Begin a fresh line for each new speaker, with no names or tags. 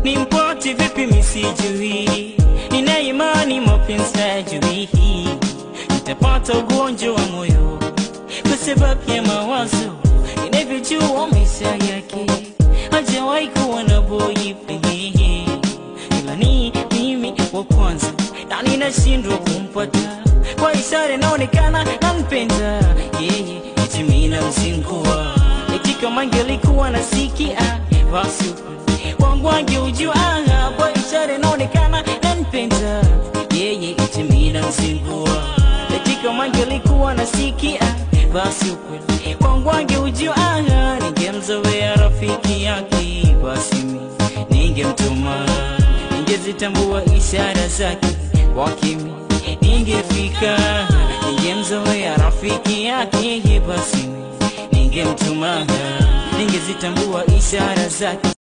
Nimpate vipi misijui, nina imani mapenzi hayajui. Nitapata ugonjwa wa moyo kwa sababu ya mawazo. Ninavyojua maisha yake hajawahi kuwa na boyfriend, ila ni mimi wa kwanza na ninashindwa kumpata. Kwa ishara inaonekana nampenda yeye, eti mimi namzingua. Eti kama angelikuwa nasikia basi wangu angeujua. Kwa ishara inaonekana nampenda yeye, eti mimi namzingua. Eti kama angelikuwa nasikia basi ukweli wangu angeujua. Ningemzoea rafiki yake, basi mimi ningemtuma. Ningezitambua ishara zake kwa kimi ningefika. Ningemzoea rafiki yake, basi mimi ningemtuma. Ningezitambua ishara zake.